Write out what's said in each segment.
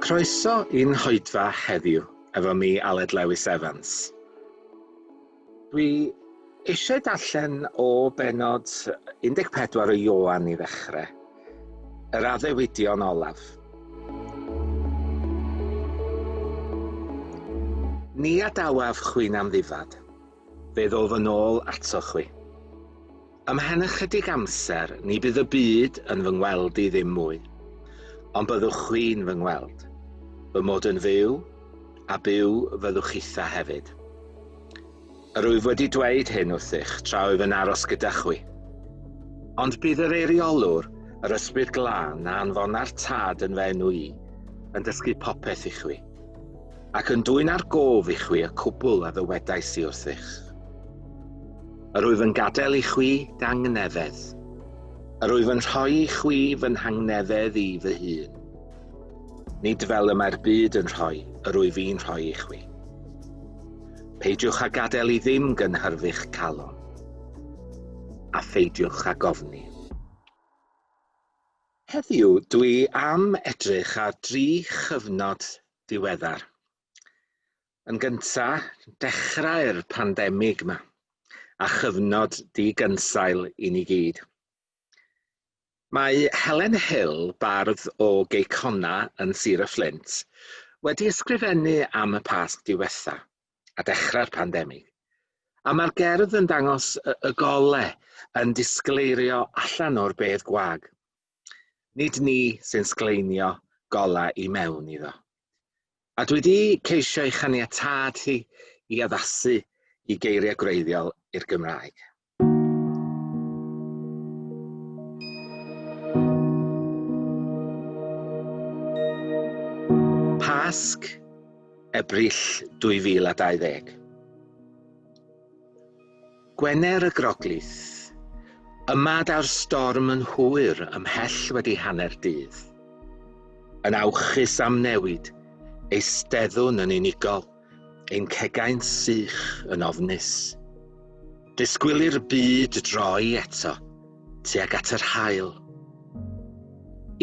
Croeso i'n hoedfa heddiw efo mi Aled Lewis Evans. Dwi eisiau darllen o benod 14 o Ioan i ddechrau, yr addewidion olaf. Ni adawaf chwi'n amddifad, fe ddof yn ôl ato chwi. Ymhen ychydig amser, ni bydd y byd yn fy ngweld i ddim mwy, ond byddwch chwi'n fy ngweld, fy mod yn fyw, a byw fyddwch chitha hefyd. Yr wyf wedi dweud hyn wrthych tra wyf yn aros gyda chwi. Ond bydd yr eiriolwr, yr Ysbryd Glân, a anfona'r Tad yn fy enw i, yn dysgu popeth i chwi, ac yn dwyn ar gof i chwi y cwbl a ddywedais i wrthych. Yr wyf yn gadael i chwi dangnefedd. Yr wyf yn rhoi i chwi fy nhangnefedd i fy hun. Nid fel y mae'r byd yn rhoi, yr wyf i'n rhoi i chwi. Peidiwch â gadael i ddim gynhyrfu'ch calon, a pheidiwch â gofni. Heddiw dwi am edrych ar dri chyfnod diweddar. Yn gynta, dechrau'r pandemig 'ma, a chyfnod di-gynsail i ni gyd. Mae Helen Hill, bardd o Gei Connah yn Sir y Fflint, wedi ysgrifennu am y Pasg diwetha a dechrau'r pandemig. A mae'r gerdd yn dangos y, y gole yn disgleirio allan o'r bedd gwag. Nid ni sy'n sgleinio golau i mewn iddo. A dwi wedi ceisio ei chaniatâd hi i addasu i geiriau gwreiddiol i'r Gymraeg. Pasg, Ebrill 2020. Gwener y Groglith. Yma daw'r storm yn hwyr ymhell wedi hanner dydd. Yn awchus am newid, eisteddwn yn unigol, ein cegau'n sych yn ofnus. Disgwylir byd droi eto tuag at yr haul.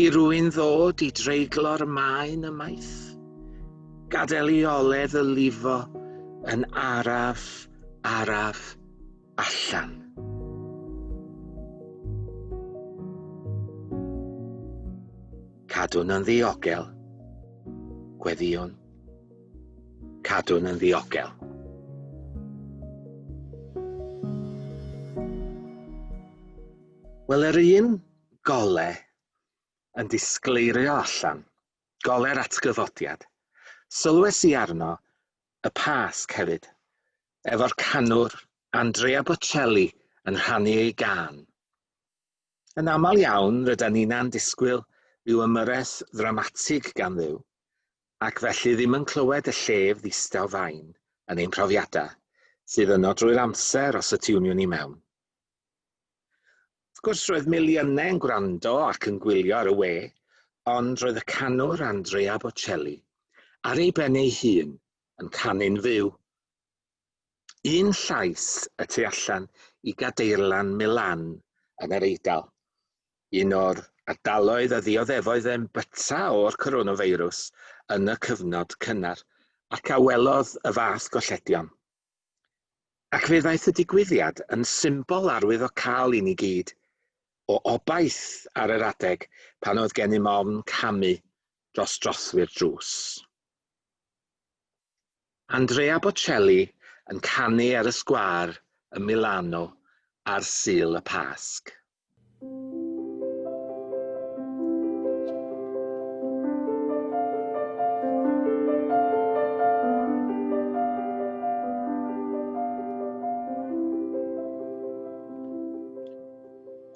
I rwy'n ddod i dreiglo'r maen ymaith, gadael i oledd y lifo yn araf araf allan. Cadwn yn ddiogel. Gweddïwn. Cadwn yn ddiogel. Wel, yr un gole yn disgleirio allan, gole'r atgyfodiad, sylwes i arno y Pasg hefyd, efo'r canwr Andrea Bocelli yn rhannu ei gân. Yn aml iawn, rydan ni'na'n disgwyl rhyw ymyrraeth ddramatig gan Dduw, ac felly ddim yn clywed y llef ddistaw fain yn ein profiadau, sydd yno drwy'r amser os y tiwniwn i mewn. Wrth gwrs, roedd miliynau yn gwrando ac yn gwylio ar y we, ond roedd y canwr Andrea Bocelli ar ei ben ei hun yn canu'n fyw. Un llais y tu allan i gadeirlan Milan yn yr Eidal, un o'r ardaloedd a ddioddefodd e'n byta o'r coronafeirws yn y cyfnod cynnar ac a welodd y fath golledion. Ac fe ddaeth y digwyddiad yn symbol arwyddocaol i ni gyd, o obaith ar yr adeg pan oedd gennym ofn camu dros drothwy'r drws. Andrea Bocelli yn canu ar y sgwâr ym Milano ar Sul y Pasg.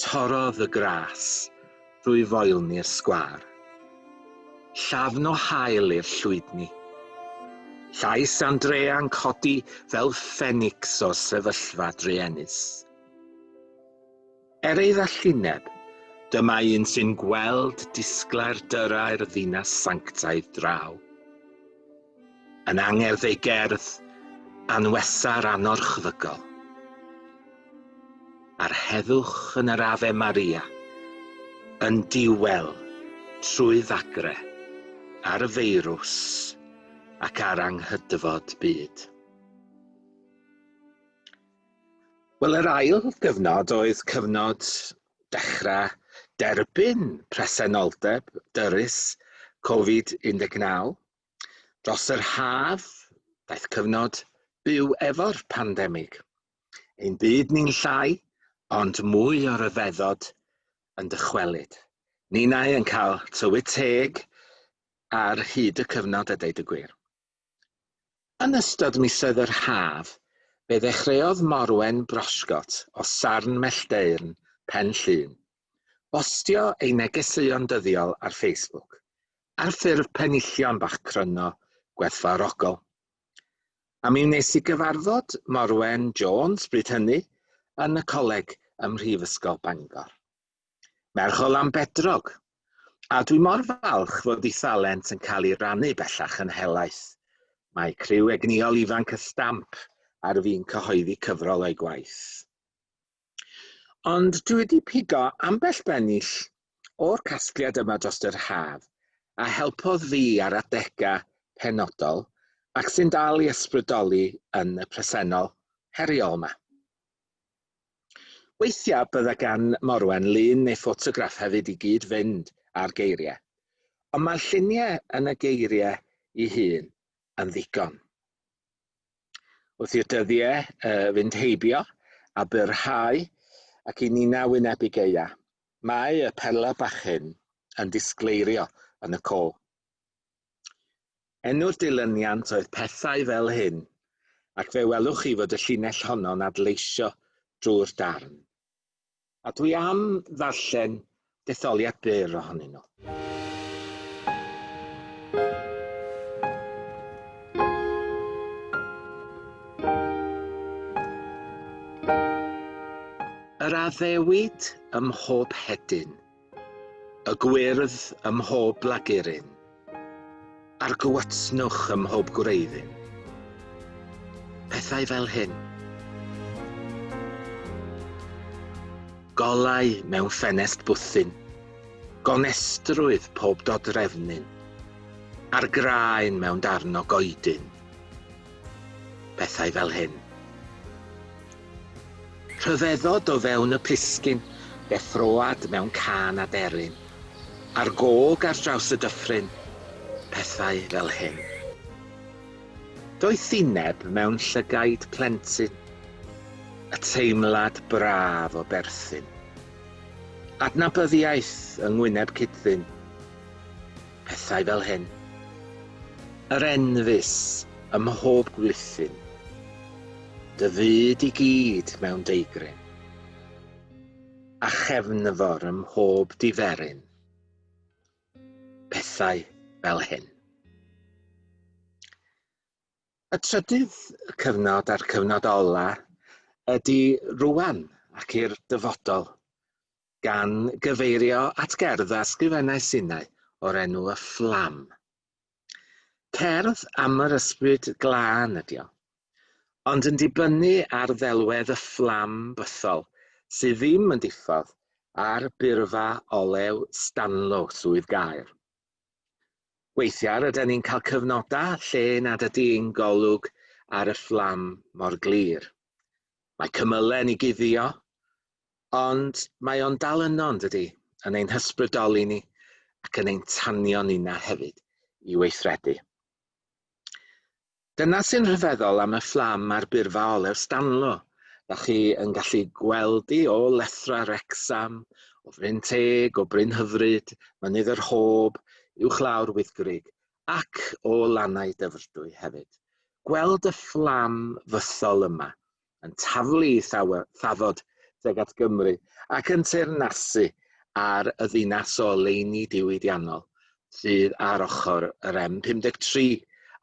Torrodd y gras drwy foelni'r sgwâr. Llafn o haul i'r llwydni. Llais Andrea'n codi fel ffenics o'r sefyllfa druenus. Er ei ddallineb, dyma un sy'n gweld disglair dyrau'r ddinas sanctaidd draw. Yn angerdd ei gerdd, anwesa'r anorchfygol. A'r heddwch yn yr Ave Maria, yn diwel trwy ddagre ar y feirws ac ar anghydfod byd. Wel, yr ail gyfnod oedd cyfnod dechrau derbyn presenoldeb dyrys Covid-19. Dros yr haf, daeth cyfnod byw efo'r pandemig. Ein byd ni'n llai, ond mwy o ryfeddod yn dychwelyd. Ninnau yn cael tywydd teg ar hyd y cyfnod a deud y gwir. Yn ystod misoedd yr haf, fe ddechreuodd Morwen Brosgott o Sarn Mellteyrn, Pen Llŷn, bostio ei negeseuon dyddiol ar Facebook, ar ffurf penillion bach cryno gwerthfawrogol. A mi wnes i gyfarfod Morwen Jones bryd hynny yn y coleg ym Mhrifysgol Bangor. Merch o Lanbedrog, a dwi mor falch fod ei thalent yn cael ei rannu bellach yn helaeth. Mae criw egnïol ifanc y Stamp ar fin cyhoeddi cyfrol o'i gwaith. Ond dwi wedi pigo ambell bennill o'r casgliad yma dros yr haf, a helpodd fi ar adegau penodol ac sy'n dal i ysbrydoli yn y presennol heriol yma. Weithiau bydda gan Morwen lun neu ffotograff hefyd i gyd fynd â'r geiriau, ond mae'r lluniau yn y geiriau i hun yn ddigon. Wrth i'r dyddiau fynd heibio a byrhau ac i nina wynebu gaea, mae y perlau bach hyn yn disgleirio yn y co. Enw'r dilyniant oedd Pethau Fel Hyn, ac fe welwch chi fod y llinell honno'n adleisio drwy'r darn. A dwi am ddarllen detholiad byr ohonyn nhw. Yr addewid ym mhob hedyn. Y gwyrdd ym mhob blaguryn, a'r gwytnwch ym mhob gwreiddyn. Pethau fel hyn. Golau mewn ffenest bwthyn, gonestrwydd pob dodrefnyn, a'r graen mewn darn o goedyn. Pethau fel hyn. Rhyfeddod o fewn y plisgyn, deffroad mewn cân aderyn, a'r gog ar draws y dyffryn, pethau fel hyn. Doethineb mewn llygaid plentyn, y teimlad braf o berthyn. Adnabyddiaeth yng ngwyneb cyd-ddyn, pethau fel hyn. Yr enfys ym mhob gwlithyn. Dy fyd i gyd mewn deigryn. A chefnfor ym mhob diferyn. Pethau fel hyn. Y trydydd cyfnod a'r cyfnod ola ydy rwan ac i'r dyfodol. Gan gyfeirio at gerdd a ysgrifennais innau o'r enw Y Fflam. Cerdd am yr ysbryd glân ydi o, ond yn dibynnu ar ddelwedd y fflam bythol sydd ddim yn diffodd ar burfa olew Stanlow, Swydd Gaer. Weithiau rydyn ni'n cael cyfnodau lle nad ydy ein golwg ar y fflam mor glir. Mae cymylau yn ei guddio, Ond mae o'n dal yno, yn dydi, yn ein hysbrydoli ni ac yn ein tanio ninna hefyd i weithredu. Dyna sy'n rhyfeddol am y fflam a'r burfa olew Stanlo. Da chi yn gallu gweld i o lethra Wrecsam, o Fryn Teg, o Bryn Hyfryd, Mynydd yr Hob, uwchlaw'r Wyddgrug, ac o lannau Dyfrdwy hefyd. Gweld y fflam fythol yma yn taflu ei thafod tuag at Gymru ac yn teyrnasu ar y ddinas o oleuni diwydiannol sydd ar ochr yr M53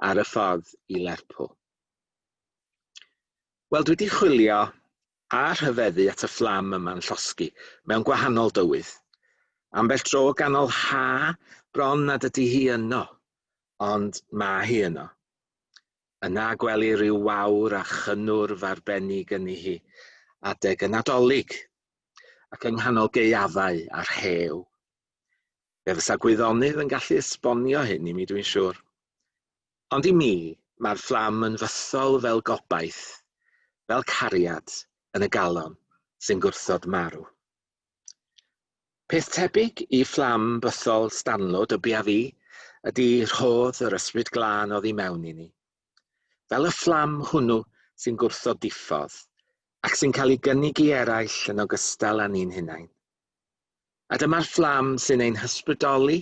ar y ffordd i Lerpwl. Wel, dwi wedi chwilio a rhyfeddu at y fflam yma'n llosgi mewn gwahanol dywydd. Ambell dro ganol ha, bron nad ydy hi yno, ond mae hi yno. Yna gwelir rhyw wawr a chynnwrf arbennig ynddi hi adeg y Nadolig, ac yng nghanol gaeafau a rhew. Fe fysa gwyddonydd yn gallu esbonio hyn i mi, dwi'n siŵr. Ond i mi, mae'r fflam yn fythol fel gobaith, fel cariad yn y galon sy'n gwrthod marw. Peth tebyg i fflam bythol Stanlo, dybia fi, ydy rhodd yr Ysbryd Glân oddi mewn i ni. Fel y fflam hwnnw sy'n gwrthod diffodd, ac sy'n cael ei gynnig i eraill yn ogystal â ni'n hunain. A dyma'r fflam sy'n ein hysbrydoli,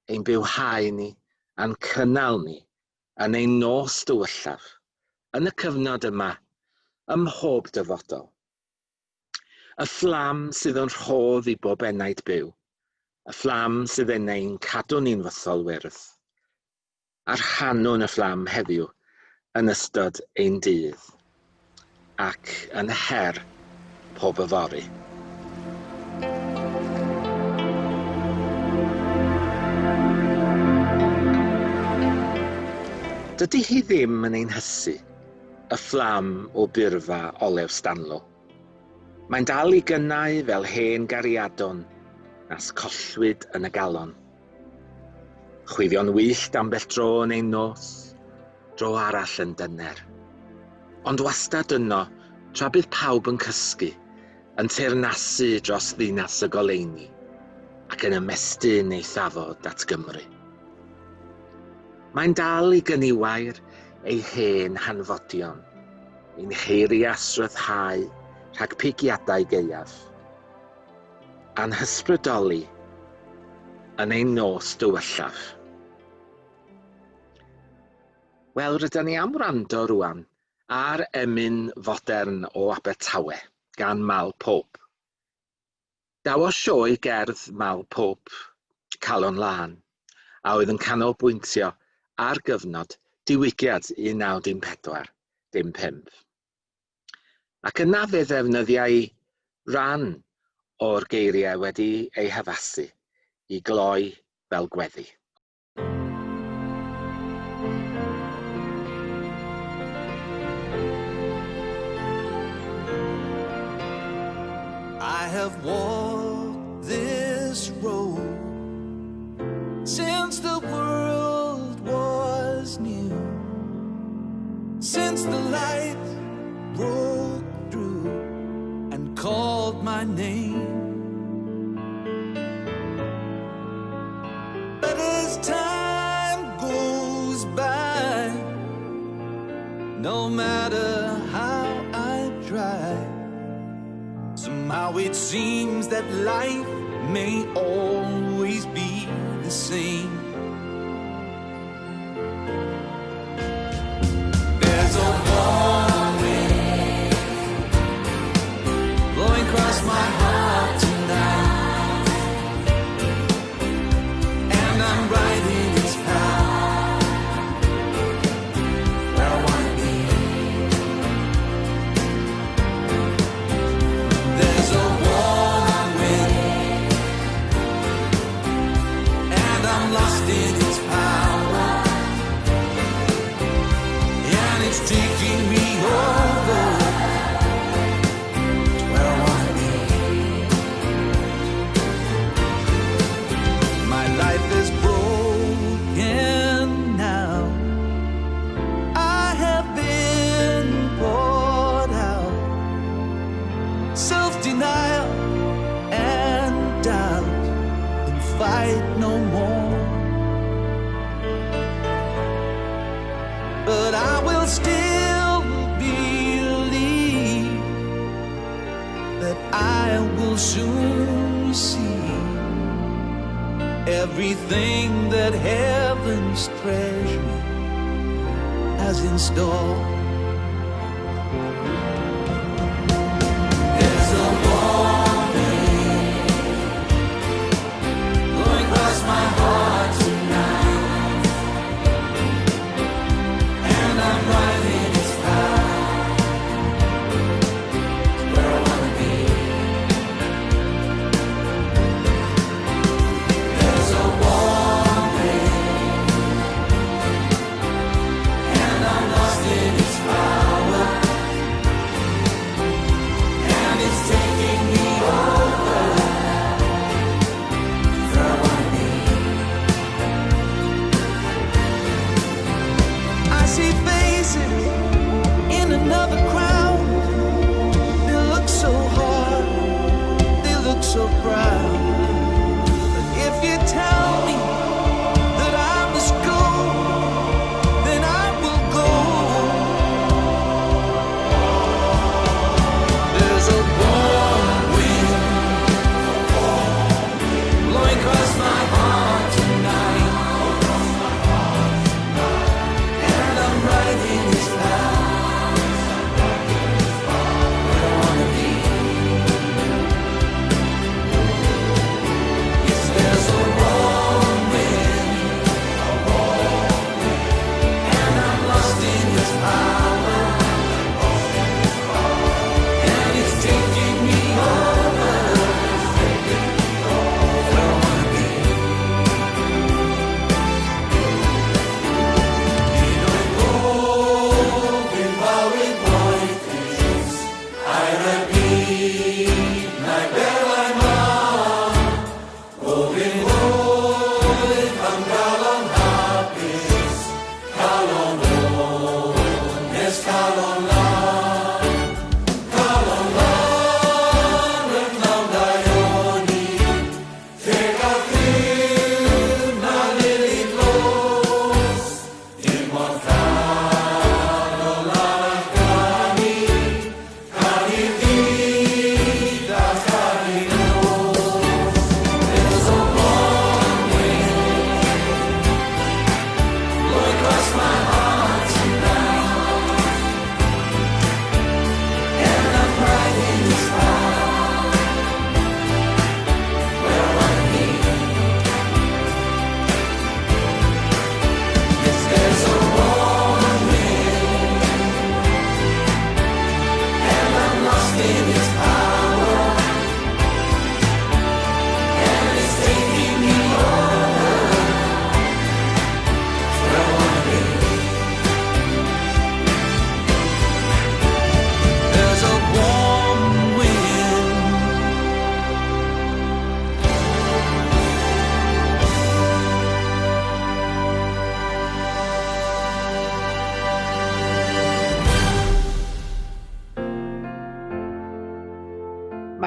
ein bywhau ni, a'n cynnal ni yn ein nos dywyllaf, yn y cyfnod yma, ym mhob dyfodol. Y fflam sydd yn rhodd i bob enaid byw, y fflam sydd yn ein cadw ni'n fythol wyrdd, a rhannwn y fflam heddiw yn ystod ein dydd, ac yn her pob yfory. Dydy hi ddim yn ein hysu, y fflam o burfa olew Stanlo. Mae'n dal i gynnau fel hen gariadon nas collwyd yn y galon. Chwifio'n wyllt ambell dro yn ein nos, dro arall yn dyner. Ond wastad yno, tra bydd pawb yn cysgu, yn teyrnasu dros ddinas y goleuni, ac yn ymestyn ei thafod at Gymru. Mae'n dal i gyniwair ei hen hanfodion, ein heirias ryddhau rhag pigiadau gaeaf, a'n hysbrydoli yn ein nos dywyllaf. Wel, rydyn ni am wrando rwan ar emyn fodern o Abertawe gan Mal Pope. Daw o sioe gerdd Mal Pope, Calon Lân, a oedd yn canolbwyntio ar gyfnod diwygiad 1914, dim 5. Ac yna fe ddefnyddiai ran o'r geiriau wedi ei haddasu i gloi fel gweddi. I have walked this road since the world was new, since the light broke through and called my name. But as time goes by, no matter how I try, somehow it seems that life may always be the same. There's a warm wind blowing across my heart tonight, and I'm riding its path where I want to be. There's a warm wind, and I'm lost in its power, and it's taking me over to where I want to be. My life is broken now. I have been poured out. Self-denial and doubt and fight no more. But I will still believe that I will soon see everything that heaven's treasury has in store. There's a warm wind blowing across my heart tonight, and I'm riding its path to where I want to be. There's a warm wind, and I'm lost in its power, and it's taking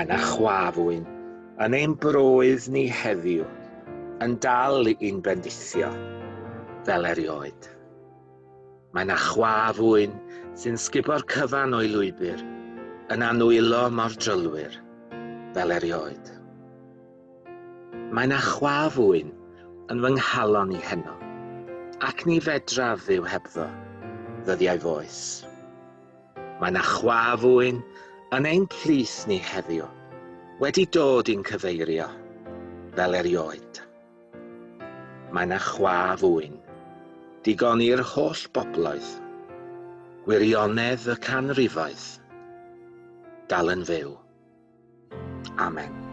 Mae 'na chwafwyn yn ein broedd ni heddiw yn dal i'n bendithio fel erioed. Mae 'na chwafwyn sy'n sgubo'r cyfan o'i lwybr yn anwylo mor drylwyr fel erioed. Mae 'na chwafwyn yn fy nghalon i heno, ac ni fedraf fyw hebddo ddyddiau f'oes. Mae 'na chwafwyn yn ein plith ni heddiw, wedi dod i'n cyfeirio, fel erioed. Mae 'na chwafwyn, digon i'r holl bobloedd, gwirionedd y canrifoedd, dal yn fyw. Amen.